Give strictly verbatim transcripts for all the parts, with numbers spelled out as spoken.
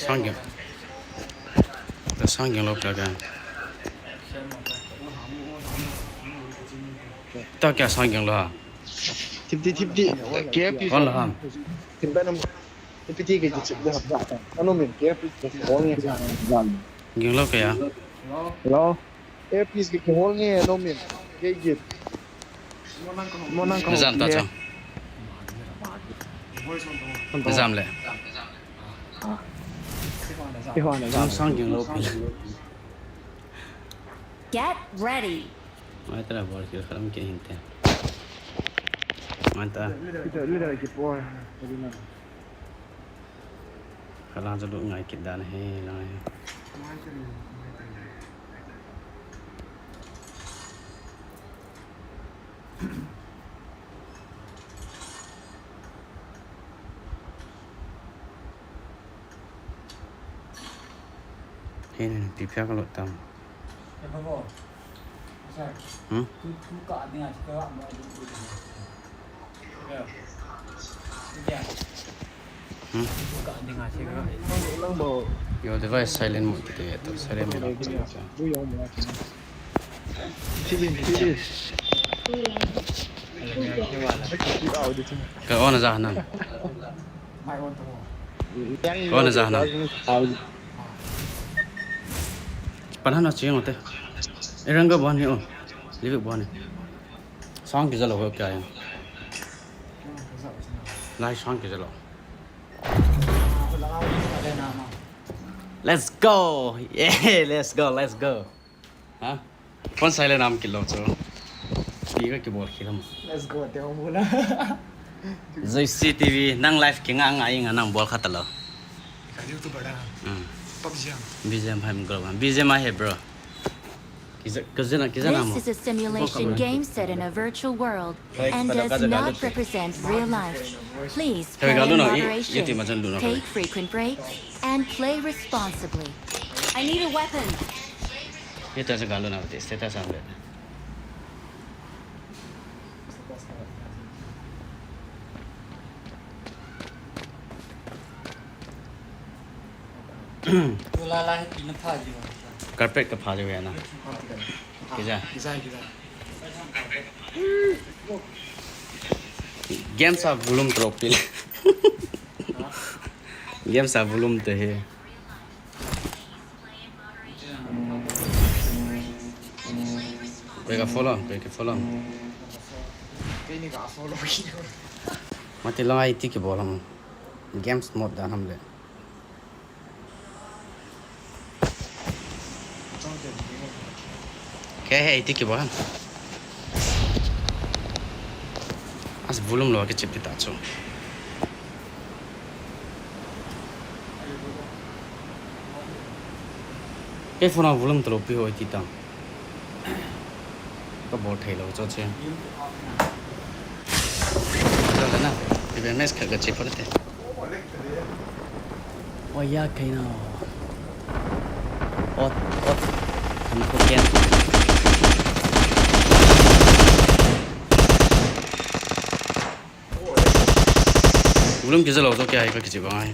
Sang ging. Sang ging lou kya kya? Ta kya sang ging lou ha? Thip di, thip di. K F P. Kon lou ha? Thip di nam. Thip di ke thip di ha. Ano min K F P ke hol nge. Ging lou kya? Hello? Earpiece ke kihol nge, no min. Ke git. Mo nang ka. Jam ta chang. Jam le. Sang, sang ging lou pi. Get ready. Mai ta la bol kil khalam ke hinte. Mai ta. Lida, lida ki po. Khalang chu lut ngai kit dan ahi lang ahi. Hei, ni pi phia ka lut tam. Hmm? Hmm? Your device silent mode kiti to, silent mode. Ka on ja nan. Ka on ja nan. Pan han na ching ote. Erang ka bon ni o. Live bon ni. Sang kija lou kya hai? Lai sang kija lou. Let's go. Yeah, let's go, let's go. Ha? Phone silent nam kilo cho. Pi ka kibol khilam. Let's go, te hong bula. J C T V, nang live kinga nga inga nang bol khatalo. Ka YouTuber da. Hmm. Pub G M. B G M hai mgol. B G M hai bro. Kiza, kiza na, kiza na mo. This is a simulation game set in a virtual world and does not represent real life. Please play in moderation, take frequent breaks, and play responsibly. I need a weapon. Ye ta sa galo na te, status am le. Carpet ka pha jo ya na. Kiza. Kiza, kiza. Game sa volume drop pil. Game sa volume te he. Koi ka follow, koi ka follow. Kei ni ka follow ki. Mati lang ai ti ki bolam. Games mode dan ham le. Kei he iti ki bolam. As volume lo ke chip ta chu. Kei phone a volume to lo pi ho iti ta. Ka bol thei lo cho che. Cho le na. Ibe mes khat ka che pha te. Oi ya kei na. Ot, ot. Kan ko ken. Volume kija lo to kya hai ka kiji bang ai.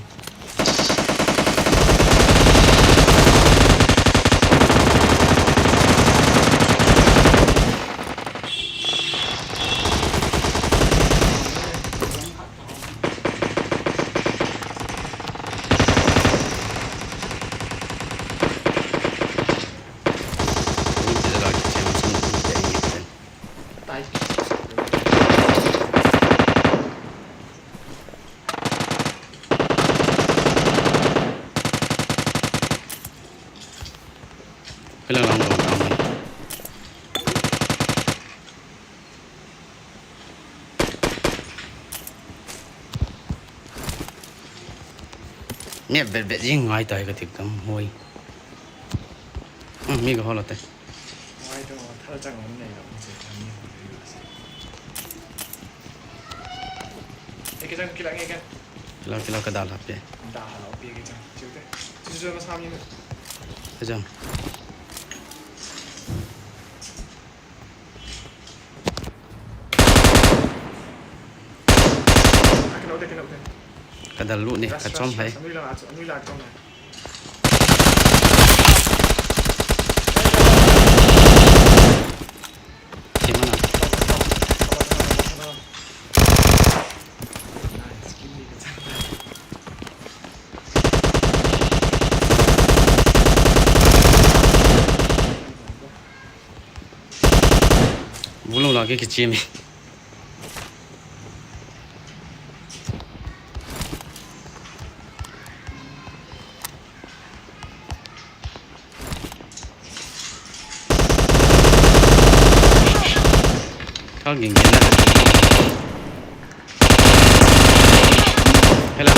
Map vet vet jing ngai tai ka tik tam hoi. Hmm, mi ka holo te. Ngai to, thal chang on nei lo, se, ni hoi lo se. Eke chang kila nge ke. Kila, kila ka dal hap pe. Dal hap pe ke chang. Chiu te. Chiu chiu ma sam ni. Ka chang. Ka dal lut ni, ka chom hai. Thim ana. Bulum la ke kichim e. Kau ging ging na. Hello.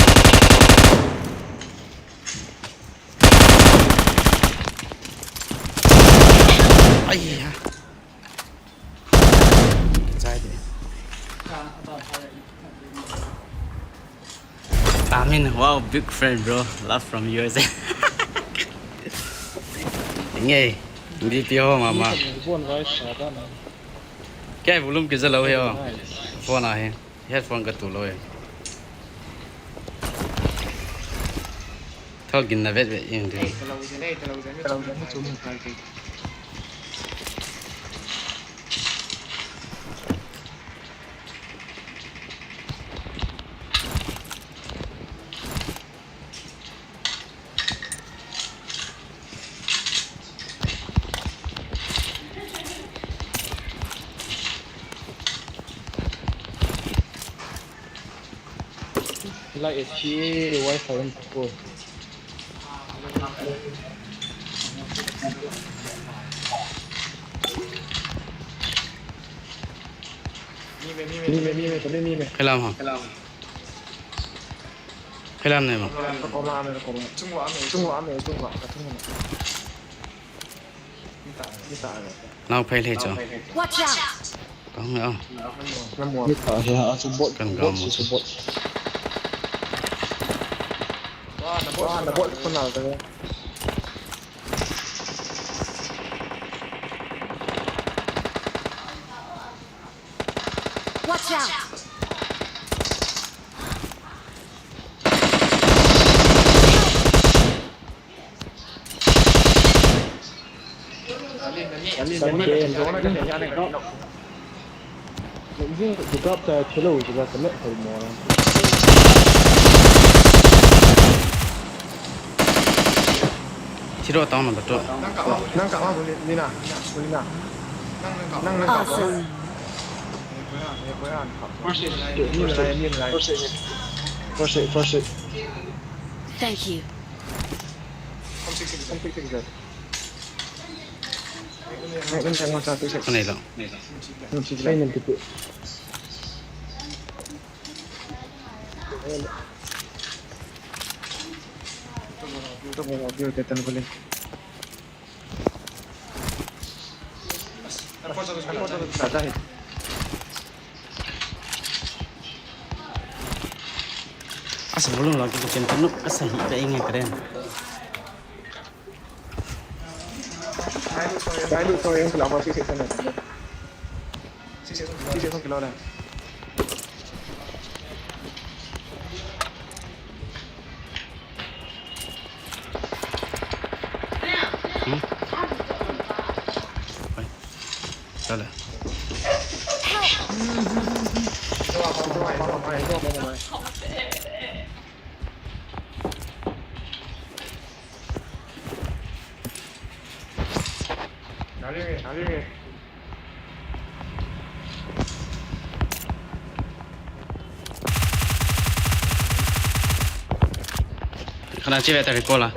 Ai ha. Chai de. Amin, wow, big friend, bro. Love from U S A. Nge, B P ho mama. Bon vai sa da na. Kei volume kija lou he o. Phone a he. Headphone ka tu lou e. Thal gin na vet vet in de. Like S P A Wi-Fi in ko. Ni me, ni me, ni me, ni me, ni me. Kalam ha. Kalam. Kailan nei ma? Chungwa ame, chungwa ame, chungwa, ka chungwa. Nao phai le cho. Watch out! Kang a. Ni ta he a chu bot, kan bot gam chu bot. Wa, na bot, na bot ko na ta. Watch out! Thiro tang na bato. Nang kah ma, Lina, Lina. Nang, nang kah ma. Awesome. First aid, first aid, first aid, first aid. Thank you. Nang, nang, nang, nang, nang, nang. Ka nei lang. Asa, volume la ki chen tanu, asa hi ka inge karen. Ngai lut, sorry, ngai lut, sorry, ang kailangan six section na. Six section, six section kailangan. Hmm? Bye. Dale. Kana che ve ta ke kola.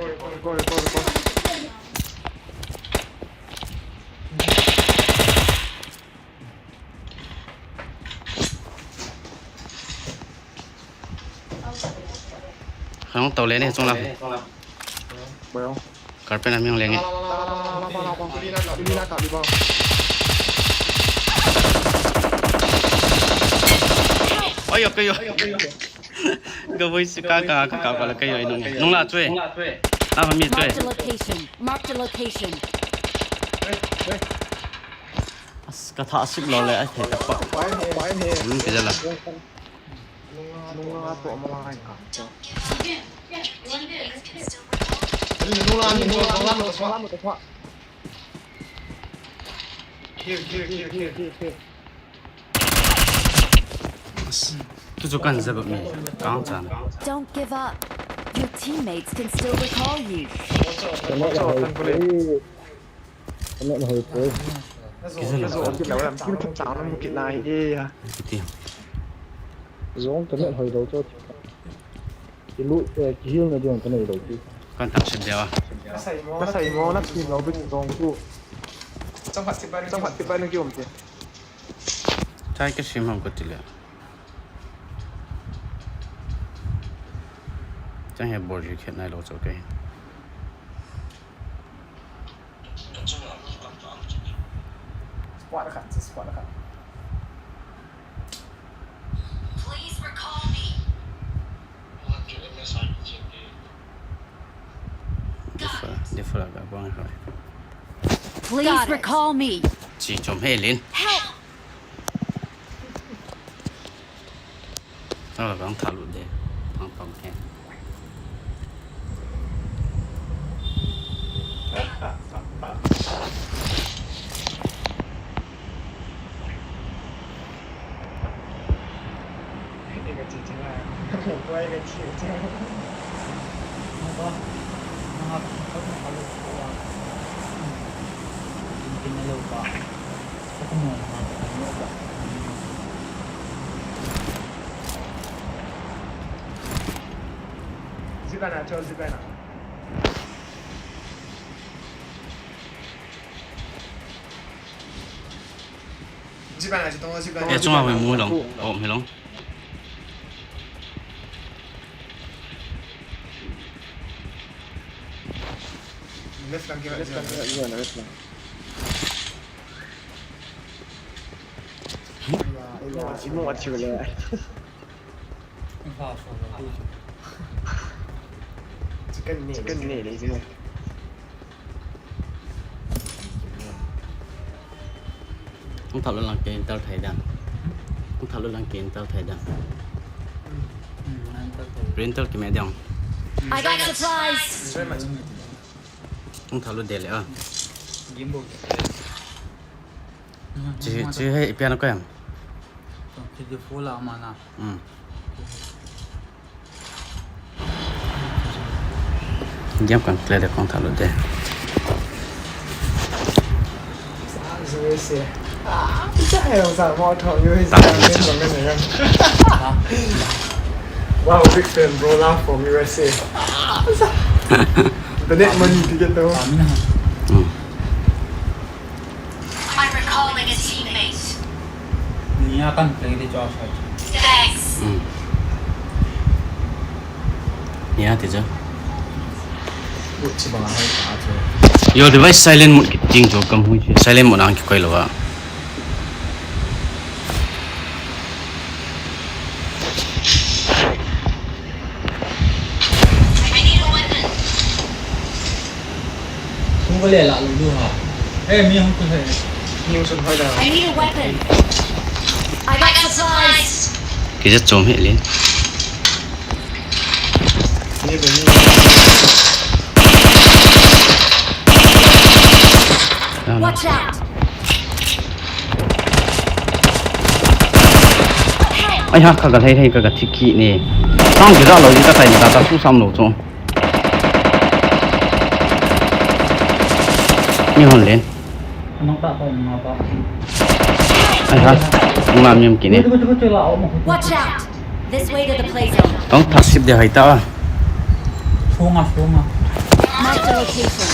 Nang tau le ne chung la. Carpet a mi hung leng e. Oi, okay, oi. Ka voi si ka, ka, ka, ka, ka, la ka yo nung. Nung la chue. A mi chue. Marked a location. Marked a location. As ka tha sip lo le ai thei ta pa. Nung ki jala. Tu chu kan jabak ni, kang chan. Don't give up. Your teammates can still recall you. Ka net hoi poi. Kizan lo. Kizan lo, kizan lo, kizan lo. Kiti. Zong ka net hoi lo chu. Kilu, eh, kihil na diong ka nei lo ti. Kan tak sep deu a. Ka sai mo, na sim lo bit zong chu. Chang phat sip bai na ki um ti. Chai ka sim ham ka ti le. Chang he bol ri khet nai lo chu kei. Squad khat, squad khat. Please recall me. Defa, defa ka bang hai. Please recall me. Chi chom he lin. Help! Ala bang thalu de. Pang pang he. Zip line ah, Joel, zip line ah. Zip line ah, zip line ah. Eh, chunga hoi mu long. Oh, mi long. Left flank ke, left flank ke, left flank. Imo, imo, imo, imo. Chicken ne, chicken ne, ne, ne. Hung thalo lang ke intel thei dan. Hung thalo lang ke intel thei dan. Rental kime diang. I got supplies. Hung thalo de le a. Chi, chi he ipian ko em. Chi de fu la mana. Hmm. Game kan play de kong thalo de. Wow, big fan, bro. Love from U S A. Donate money to get the one. Hmm. I'm recalling a teammate. Nia kan play di cho sa. Thanks. Hmm. Nia ti cho. Your device silent mode kiting cho kam hui. Silent mode ang kikoi lo a. Hung ko le la lu du ha. Eh, mi hung ko le. Mi hung sun hoi da. I need a weapon. I got supplies. Kija chom he le. Ni ko ni. Watch out. Ai ha, ka ga lhai lhai, ka ga thi khi ne. Tang ki da lo ji ta kai ni ta ta su sam lo chu. Ni hon len. Nang ta ko ma ba. Ai ha, ma mi um ki ne. Watch out. This way to the play zone. Tong thak sip de hai ta. Sunga, sunga. Mark the location.